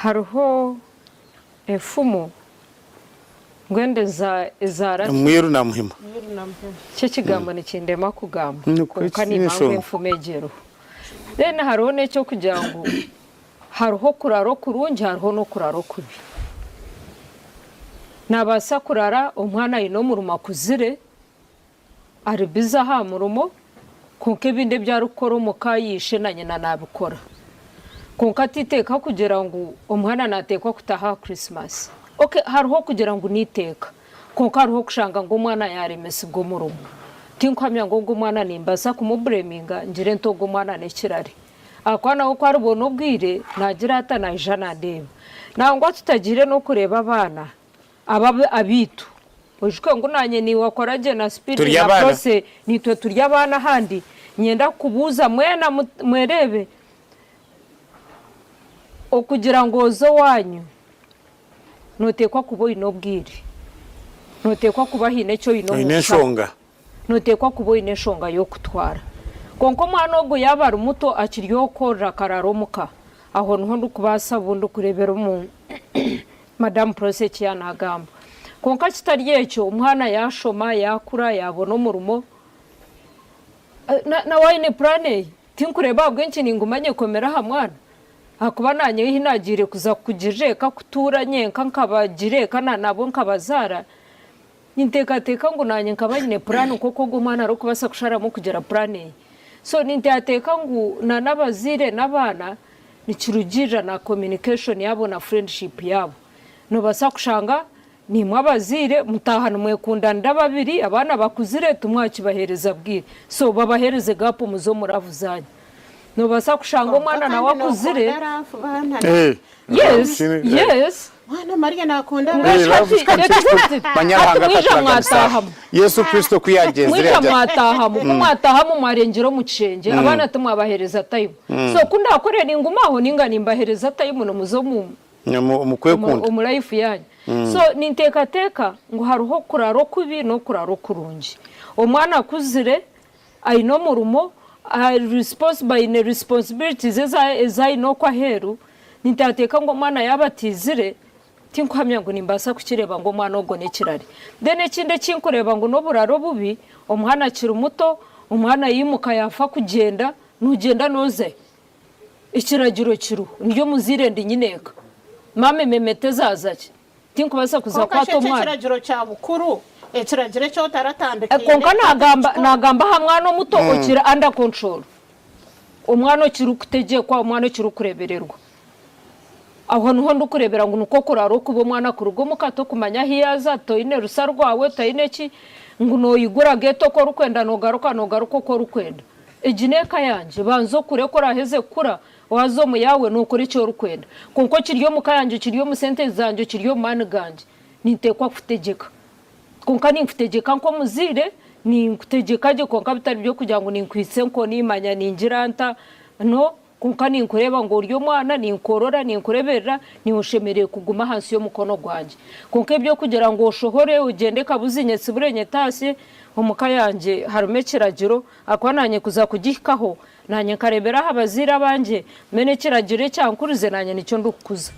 Hariho enfumu ngu enda ezaara ki? Mwiru na muhima. Ekyo ekigambo nikindema kugamba Nikwo kwonka kiine nimanya ngu enshonga. enfumu egyo eriho. Then hariho n'eky'okugira ngu hariho okurara okurungi hariho n'okurara okubi. Naabaasa kurara omwana aine omurimo akuzire ari bize aha murimo kwonka ebindi ebi arikukora omu ka ya ishe na nyina naabikora. Kwonka titeeka kugira ngu omwana naateekwa kutaaha aha Christmas. Ok hariho okugira ngu n'eiteeka kwonka hariho okushanga ngu omwana yaaremesibwa omurimo. Tinkuhamya ngu ogwo omwana nimbaasa kumubureminga ngire nti ogwo omwana n'ekirare. Ahakuba nawe ku aribona obwire naagira ata naija nandeeba. Nangwa tutagiire n'okureeba abaana aba abaitu. Oijuke ngu naanye niiwe akora gye na speed Turi na abaana. prose naitwe turi abaana ahandi. Niinyenda kukubuuza mwena mwereebe okugira ngu oze owaanyu nooteekwa kuba oine obwire, nooteekwa kuba haine eki oine omu Oine nshaho. enshonga. Nooteekwa kuba oine enshonga y'okutwara. Kwonka omwana ogwo yaaba ari muto akiri okworora akaraara omuka, aho niho ndikubaasa obundi kureebera omu Madamu Prossy eki yaanagamba. Kwonka kitari ekyo, omwana yaashoma, yaakura, yaabona omurimo, nawe aine puraani eye. Tinkureeba ahabw'enki ninguma nyekomire aha mwana. Ahakuba naanye ahu naagiire kuza kugirira eka kutuura nyenka nkabagira eka nabo nkabazaara, Ninteekateeka ngu naanye nkaba nyine puraani nk'oku ogwo omwana arikubaasa kusharamu kugira puraani eye. So ninteateeka ngu na n'abazaire n'abaana nikirugiirira na communication yaabo na friendship yaabo. Noobaasa kushanga naimwe abazaire mutaaha nimwekundanira babiri abaana bakuzire timwakibaheereza bwire. So babaheereze gap muze omu love zaanyu. Noobaasa kushanga Kwonka omwana nawe kandi akuzire. nookunda love baana. Yes, yes. Mwana Maria nakunda Mbwenu Eh, hati love reka ziti Manya hati Ruhanga mwija akaturaganisa. mwatahamu Yesu Kristo ku yagyenzire mwija yagya mwatahamu ku mwatahamu mwarengyera omu kishengye abaana timwabahereza time so ku ndakore ninguma aho ninga nimbahereza time nimuza omu omu kwekunda. omu life yanyu so ninteekateeka ngu hariho okurara okubi n'okurara okurungi omwana akuzire Aine omurimo, ari responsible, aine responsibilities ezi aine okwo aheeru, ninteekateeka ngu omwana yaaba atiizire, tinkuhamya ngu nimbaasa kukireeba ngu omwana ogwo n'ekirare. Then ekindi eki nkureeba ngu n'oburaro obubi, omwana akiri muto, omwana yaimuka yaafa kugyenda, noogyenda nooza hi? Ekiragiro kiriho, ndi omuzaire ndi nyineeka, maama ememe tezaaza ki? Tinkubaasa kuza Kwonka shi kukwata eki omwana. ekiragiro kya bukuru, ekiragiro eki otaratandikiine Kwonka hati naagamba kikora? naagamba aha mwana omuto okiri under control, omwana okirikutegyekwa, omwana okirikureebererwa. Aho niho ndikureebera ngu nikwo kuraara okubi omwana kuruga omuka tokumanya ahu yaaza, toine rusa rwawe, toine ki, ngu noigura geeti oku orikwenda noogaruka noogaruka oku orikwenda. Egi n'eka yangye, banza okure ku oraaheze kukura Waaza omu yaawe nookora eki orikwenda. Kwonka okiri omu ka yangye, okiri omu sente zangye, okiri omu maani gangye, ninteekwa kukutegyeka. Kwonka ninkutegyeka nk'omuzaire, ninkutegyeka gye kwonka bitari by'okugira ngu ninkwitsa enkoni, manya ningira nta, no. Kwonka ninkureeba ngu ori omwana, ninkworora, ninkureeberera, niiwe oshemereire kuguma ahansi y'omukono gwangye. Kwonka eby'okugira ngu oshohore ogyende kabuzi nyetsibure nyetaasye, omu ka yangye harimu ekiragiro, ahakuba naanye kuza kugihikaho, Naanye nkareebera aha bazaire abangye, mbwenu ekiragiro ekyankurize naanye nikyo ndikukuza.